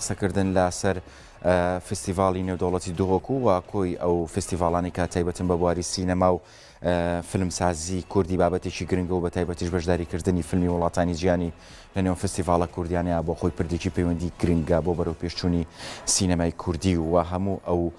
قسەکردن لەسەر فستیڤاڵی نێودەوڵەتی دهۆک و کۆی ئەو فستیڤاڵانەی کە تایبەتن بە بواری سینەما و فیلمسازی کوردی بابەتێکی گرنگە و بە تایبەتیش بەشداریکردنی فیلمی وڵاتانی جیهانی لە نێو فستیڤاڵە کوردیانەیە بۆ خۆی پردێکی پەیوەندی گرنگە بۆ بەرەوپێشچوونی سینەمای کوردی و هەموو ئەو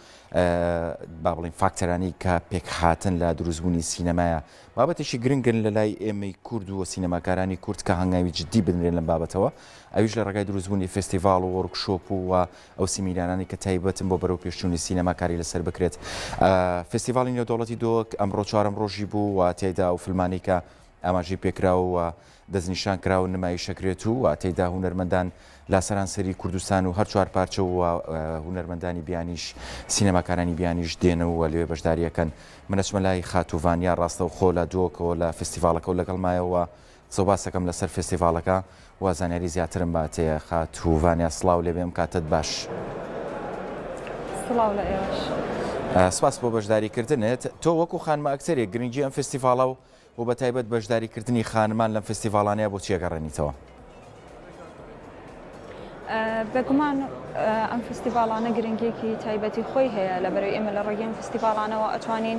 با بڵێین فاکتەرانەی کە پێکهاتن لە دروستبوونی سینەمایە بابەتێکی گرنگن لە لای ئێمەی کورد و سینەماکارانی کورد کە هەنگاوی جدی بنرێن لەم بابەتەوە ئەویش لە ڕێگای دروستبوونی فێستیڤاڵ و وۆرکشۆپ و ئەو سیمینارانەی کە تایبەتن بۆ بەرەوپێشچوونی سینەما کاری لەسەر بکرێت. فێستیڤاڵی نێودەوڵەتی دۆک ئەمڕۆ چوارەم ڕۆژی بوو و تیایدا ئەو فیلمانەی کە ئاماژەی پێکراو و دەستنیشان کراون نمایشەکرێت و تێیدا هونەرمەندان لە سەرانسەری کوردستان و هەر چوار پارچە و هونەرمەندانی بیانیش سینەماکارانی بیانیش دێن و لەوێ بەشداریەکەن. من ئەچمە لای خاتوو ڤانیا ڕاستەوخۆ لە دۆکەوە لە فێستیڤاڵەکەو لەگەڵمایەوە قسە و باسەکەم لەسەر فێستیڤاڵەکە و زانیاری زیاترم باتێ. خاتوو ڤانیا سڵاو لێبێ ئەم کاتەت باش. سڵاو لە ئێوەش. سپاس بۆ بەشداری کردنت. تۆ وەکو خانمە ئەکتەرێک گرنگی ئەم فێستیڤاڵە و و بە تایبەت بەشداری کردنی خانمان لەم فێستیڤاڵانەیە بۆ چی ئەگەڕێنیتەوە؟ بێگومان ئەم فستیڤاڵانە گرنگیەکی تایبەتی خۆی هەیە لەبەرەوەی ئێمە لە ڕێگەی ئەم فستیڤاڵانەوە ئەتوانین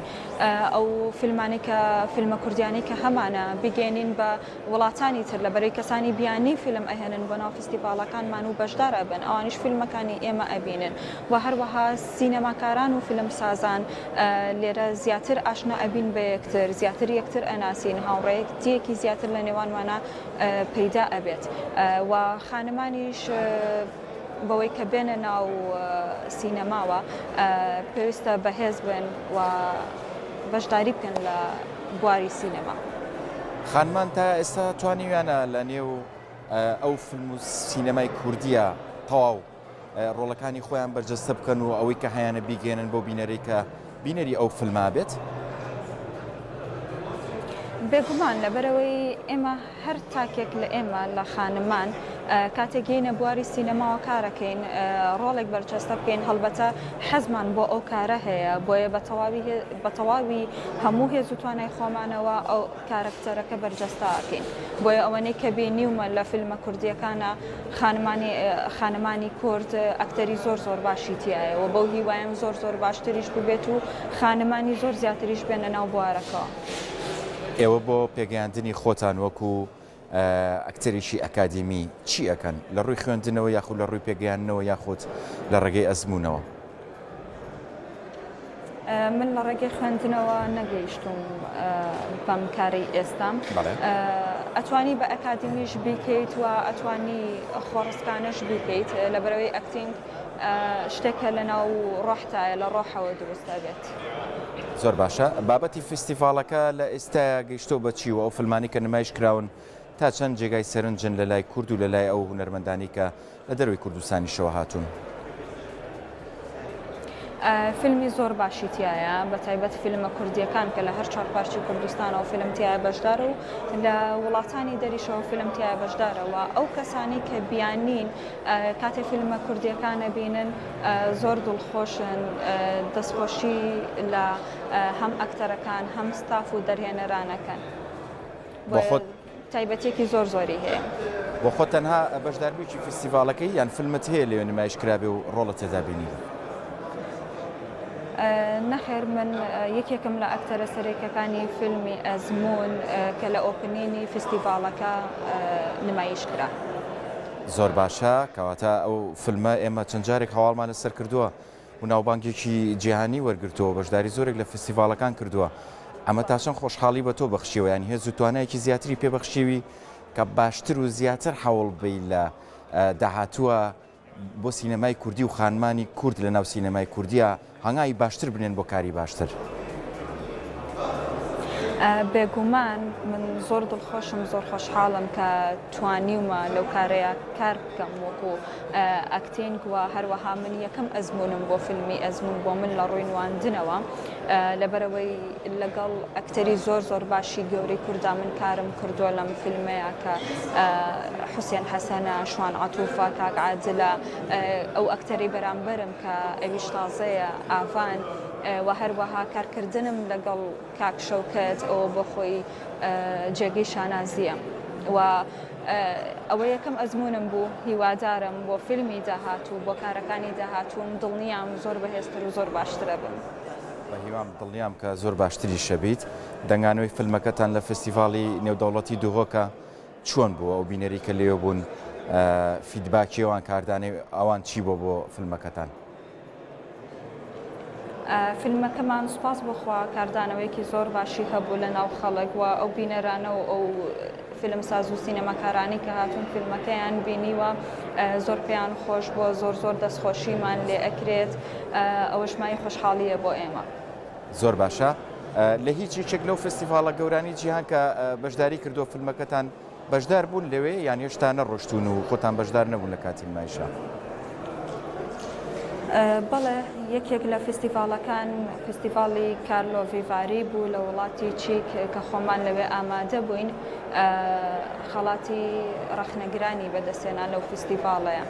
ئەو فیلمانەی کە فیلمە کوردیانەی کە هەمانە بگەێنین بە وڵاتانی تر لەبەرەی کەسانی بیانی فیلم ئەهێنن بۆ ناو فستیڤاڵەکانمان و بەشدار ئەبن ئەوانیش فیلمەکانی ئێمە ئەبینن و هەروەها سینەماکاران و فیلمسازان لێرە زیاتر ئاشنا ئەبین بە یەکتر زیاتر یەکتر ئەناسین هاوڕێیەتیەکی زیاتر لە نێوانمانە پەیدا ئەبێت و خانمانیش بەوەی کە بێنە ناو سینەماوە پێویستە بەهێز بن و بەشداری بکەن لە بواری سینەما. خانمان تا ئێستا توانیویانە لە نێو ئەو فیلم و سینەمای کوردیە تەواو ڕۆڵەکانی خۆیان بەرجەستە بکەن و ئەوەی کە هەیانە بیگەیەنن بەو بینەرەی کە بینەری ئەو فیلمە بێت؟ بێگومان لەبەرئەوەی ئێمە هەر تاکێک لە ئێمە لە خانمان کاتێک یەینە بواری سینەماوە کارەکەین ڕۆڵێک بەرجەستە بکەین هەڵبەتە حەزمان بۆ ئەو کارە هەیە بۆیە بە تەواوی هەموو هێز و توانای خۆمانەوە ئەو کارەکتەرەکە بەرجەستە ئەکەین بۆیە ئەوەنەی کە بینیومە لە فیلمە کوردیەکانا خانمانی خانمانی کورد ئەکتەری زۆر زۆر باشی تایە و بەو هیوایم زۆر زۆر باشتریش ببێت و خانمانی زۆر زیاتریش بێنە ناو بوارەکەوە. ئێوە بۆ پێگەیاندنی خۆتان وەکو ئەکتەرێکی ئەکادیمی چی ئەکەن؟ لە ڕووی خوێندنەوە یاخود لە ڕووی پێگەیاندنەوە یاخود لە ڕێگەی ئەزموونەوە؟ من لە ڕێگەی خوێندنەوە نەگەیشتوم بەم کارەی ئێستام ئەتوانی بە ئەکادیمیش بیکەیت و ئەتوانی خۆڕسکانەش بیکەیت لەبەرەوەی acting شتێکە لە ناو ڕۆحتایە لە ڕۆحەوە دروست ئەبێت. زۆر باشە بابەتی فیستیڤاڵەکە لە ئێستایا گەیشتۆ بە چی و ئەو فیلمانەی کە نمایش کراون تا چەند جێگای سەرنجن لە لای کورد و لە لای ئەو هونەرمەندانەی کە لە دەرەوەی کوردستانیشەوە هاتوون؟ فیلمی زۆر باشی تایە بە تایبەت فیلمە کوردیەکان کە لە هەر چوار پارچەی کوردستانەوە فیلم تایە بەشدارە و لە وڵاتانی دەریشەوە فیلم تایە بەشدارەوە ئەو کەسانی کە بیانین کاتێ فیلمە کوردیەکان ئەبینن زۆر دڵخۆشن دەستخۆشی لە هەم ئەکتەرەکان هەم ستاف و دەرهێنەرانەکەن. بۆ خۆت تایبەتیەکی زۆر زۆری هەیە. بۆ خۆت تەنها بەشداربوویەکی فیستیڤاڵەکەی یان فیلمت هەیە لەوێ نمایش کرابێ و ڕۆڵت تێدا بینیبێ؟ نەخێر من یەکێکم لە ئەکتەرە سەرەکەکانی فیلمی ئەزموون کە لە opening ی فیستیڤاڵەکە نمایش کرا. زۆر باشە کەواتە ئەو فیلمە ئێمە چەند جارێک هەواڵمان لەسەر کردووە و ناوبانگێکی جیهانی وەرگرتووە و بەشداری زۆرێک لە فستیڤاڵەکان کردووە، ئەمە تا چەند خۆشحاڵی بە تۆ بەخشیوە یان هێز و توانایەکی زیاتری پێ بەخشیوی کە باشتر و زیاتر هەوڵ بەی لە داهاتووە بۆ سینەمای کوردی و خانمانی کورد لە ناو سینەمای کوردیا هەنگاوی باشتر بنێن بۆ کاری باشتر؟ بێگومان من زۆر دڵخۆشم زۆر خۆشحاڵم کە توانیومە لەو کارەیە کار بکەم وەکو acting و هەروەها من یەکەم ئەزموونم بۆ فیلمی ئەزموون بۆ من لە ڕووی نواندنەوە لەبەرەوەی لەگەڵ ئەکتەری زۆر زۆر باشی گەورەی کوردا من کارم کردووە لەم فیلمەیە کە حوسێن حەسەنە شوان عەتوفە کاک عادلە ئەو ئەکتەری بەرامبەرم کە ئەویش تازەیە ئاڤان و هەروەها کارکردنم لەگەڵ کاک شەوکەت ئەوە بۆ خۆی جێگەی شانازییە و. ئەوە یەکەم ئەزموونم بوو، هیوادارم بۆ فیلمی داهاتوو، بۆ کارەکانی داهاتووم دڵنیام زۆر بەهێزتر و زۆر باشترە بم. بە هیوام دڵنیام کە زۆر باشتریشە بیت. دەنگانەوەی فیلمەکەتان لە فێستیڤاڵی نێودەوڵەتی دهۆکە چۆن بوو؟ ئەو بینەری کە لێوە بوون feedback ی ئەوان کاردانەوەی ئەوان چی بووە بۆ فیلمەکەتان؟ فیلمەکەمان سوپاس بۆ خوا کاردانەوەیەکی زۆر باشی هەبوو لە ناو خەڵک و ئەو بینەرانە و ئەو فیلمساز و سینەماکارانەی کە هاتوون فیلمەکەیان بینیوە زۆر پێیان خۆش بووە زۆر زۆر دەستخۆشیمان لێ ئەکرێت ئەوەش مایەی خۆشحاڵییە بۆ ئێمە. زۆر باشە لە هیچ یەکێک لەو فستیڤاڵە گەورانی جیهان کە بەشداری کردووە فیلمەکەتان بەشدار بوون لەوێ یان هێشتا نەڕۆشتوون و خۆتان بەشدار نەبوون لە کاتی نمایشا؟ بەڵێ یەکێک لە فستیڤاڵەکان فستیڤاڵی کارلۆ ڤیڤاری بوو لە وڵاتی چیک کە خۆمان لەوێ ئامادە بووین خەڵاتی ڕەخنەگرانی بەدەستهێنا لەو فستیڤاڵەیە.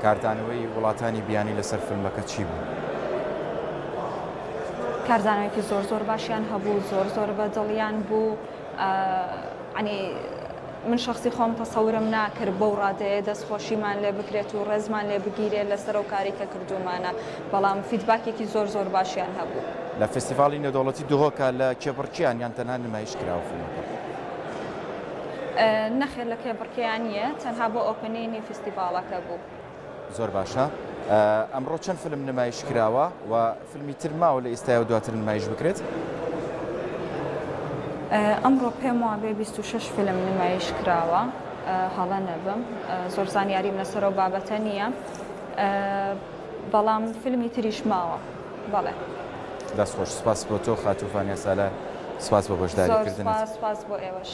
کاردانەوەی وڵاتانی بیانی لەسەر فیلمەکە چی بوو؟ کاردانەوەیەکی زۆر زۆر باشیان هەبوو، زۆر زۆر بە دڵیان بوو. عنی من شخصی خۆم تەسەورم ناکرد بەو ڕادەیە دەست خۆشیمان لێ بکرێت و ڕێزمان لێ بگیرێت لەسەر ئەو کاری کە کردوومانە بەڵام feedback ێکی زۆر زۆر باشیان هەبوو. لە فێستیڤاڵی نێودەوڵەتی دهۆکە لە کێبڕکێیان یان تەنها نمایش کراوە فیلمەکە؟ نەخێر لە کێبڕکێیان نییە تەنها بۆ opening ی فیستیڤاڵەکە بوو. زۆر باشە ئەمڕۆ چەند فیلم نمایش کراوە و فیلمی تر ماوە لە ئیستایەوە دواتر نمایش بکرێت؟ ئەمڕۆ پێم وابێ 26 فیلم نمایش کراوە هەڵە نەبم زۆر زانیاریم لەسەر ئەو بابەتە نییە بەڵام فیلمی تریش ماوە بەڵێ. دەست خۆش سپاس بۆ تۆ خاتوو فانیا سالار سپاس بۆ بەشداری زۆر کردنت. سپاس سپاس بۆ ئێوەش.